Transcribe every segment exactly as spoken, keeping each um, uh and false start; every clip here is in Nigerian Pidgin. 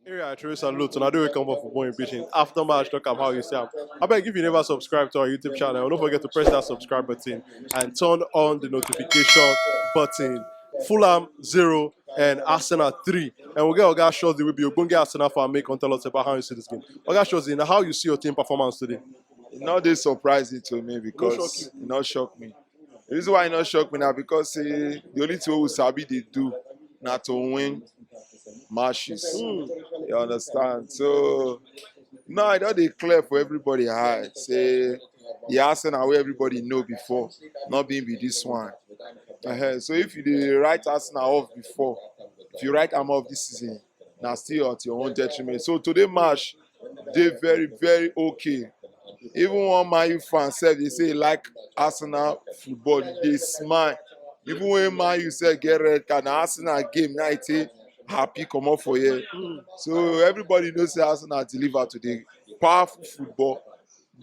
Area, I truly salute and I do welcome for football in Beijing. After match, talk about how you see am. I beg, if you never subscribe to our YouTube channel, don't forget to press that subscribe button and turn on the notification button. Fulham zero and Arsenal three. And we'll get Oga Shozi will be Ogbonge Arsenal fan make come tell us about how you see this game. Oga Shozi, now how you see your team performance today? E no dey surprising to me because e no shock me. The reason why e no shock me na because say the only thing wey we sabi dey do na to win matches. You understand? So now e don dey clear for everybody eye say the Arsenal wey everybody know before no be be this one. Ehen, so if you dey write Arsenal off before, if you write am off this season, na still at your own detriment. So today match dey very very okay. Even one Man U fan sef dey say e like Arsenal football, e dey smile. Even when Man U sef get red card, na Arsenal game na e take happy comot for here. So everybody know say Arsenal deliver today. Powerful football,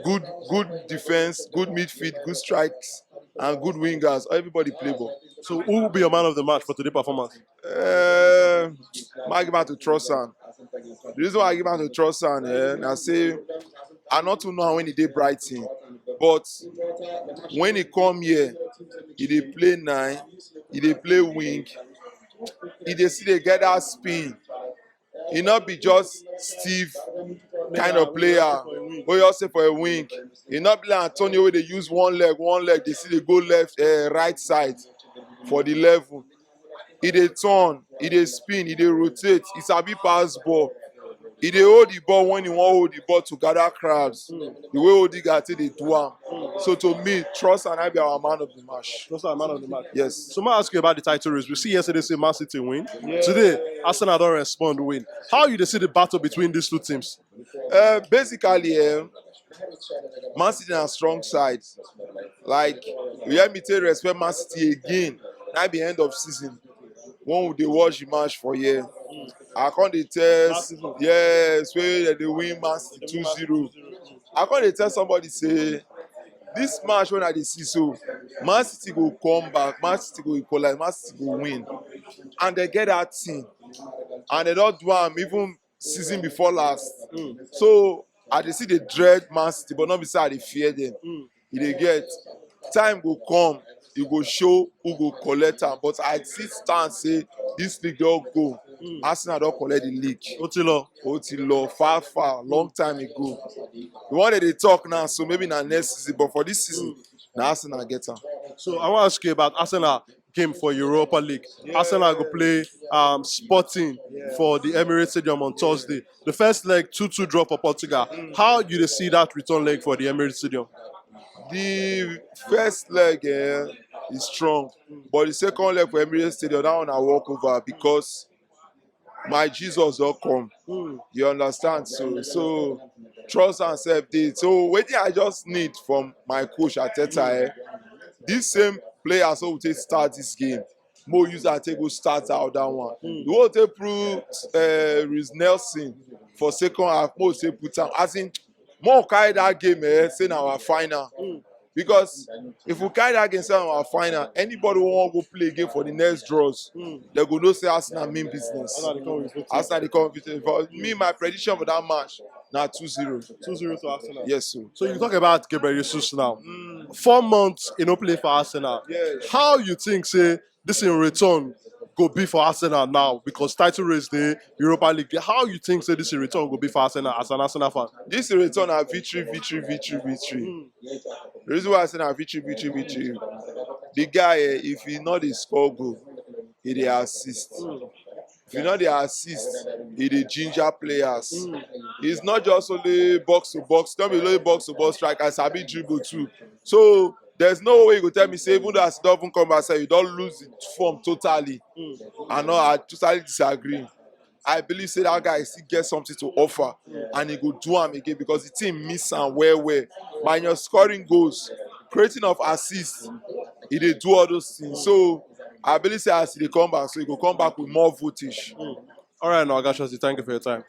good good defence, good midfield, good strikes and good wingers. Everybody play ball. So who will be your man of the match for today's performance? Uh, I give am to Trossard. The reason why I give am to Trossard, eh, na say I no too know am when e dey Brighton, but when e come here, e dey play nine, e dey play wing, e dey still dey get that spin. E no be just stiff kind of player wey just say for a wing. E no be like Antonio wey dey use one leg, one leg dey still dey go left, uh, right side for the level. E dey turn, e dey spin, e dey rotate, e sabi pass ball. E dey hold the ball when e wan hold the ball to gather crabs. The way Odegaard take dey do am. So to me, Trossard na be our man of the match. Trossard, man of the match. Yes. So, may I ask you about the title race? We see yesterday say Man City win. Today, Arsenal don respond win. How you dey see the battle between these two teams? Uh, basically, um, Man City na strong side. Like, you hear me take respect Man City again. Na be end of season. When we dey watch the match for here, I come dey tell, yes, wey dem dey win Man City two zero. I come dey tell somebody say this match wey I dey see so, Man City go come back, Man City go equalize, Man City go win, and dem get that thing, and dem don do am even season before last. So I dey still dey dread Man City, but no be say I dey fear them. You dey get, time go come, e go show who go collect am. But I still stand say this league don go. Arsenal don collect the league. Otilo. Otilo, far far, long time ago. The one dem dey talk now, so maybe na next season, but for this season, na Arsenal get am. So I want to ask you about Arsenal game for Europa League. Arsenal go play um, Sporting for the Emirates Stadium on Thursday. The first leg, two two draw for Portugal. How you dey see that return leg for the Emirates Stadium? The first leg, eh, is strong, but the second leg for Emirates Stadium, that one na walk over because my Jesus don come. You understand? So, so trust and self dey. So wetin I just need from my coach Arteta, eh, this same player so we take start this game, mo use am take go start out that one. The one take prove, uh, Reiss Nelson for second half, mo say put am. As in, mo carry that game, eh, say na our final. Because if we carry that game say na our final, anybody wey wan go play again for the next draws, dem go know say Arsenal mean business. Arsenal dey come with it. But me, my prediction for that match na two zero. Two zero to Arsenal. Yes, sir. So you talk about Gabriel Jesus now. Four months e no play for Arsenal. Yes. How you think say this in return go be for Arsenal now because title race dey, Europa League dey? How you think say this in return go be for Arsenal as an Arsenal fan? This in return na victory, victory, victory, victory. The reason why I say na victory, victory, victory. The guy, eh, if he no dey score goal, he dey assist. If he no dey assist, he dey ginger players. It's not just only box to box. No be only box to box striker, e sabi dribble too. So there's no way you go tell me say even though as he don come outside, you don lose the form totally. I know, I totally disagree. I believe say that guy still get something to offer, and he go do am again because the team miss am well well. Minus scoring goals, creating of assists, he dey do all those things. So I believe say as he dey come back, so he go come back with more voltage. All right, now, Oga Shozi, thank you for your time.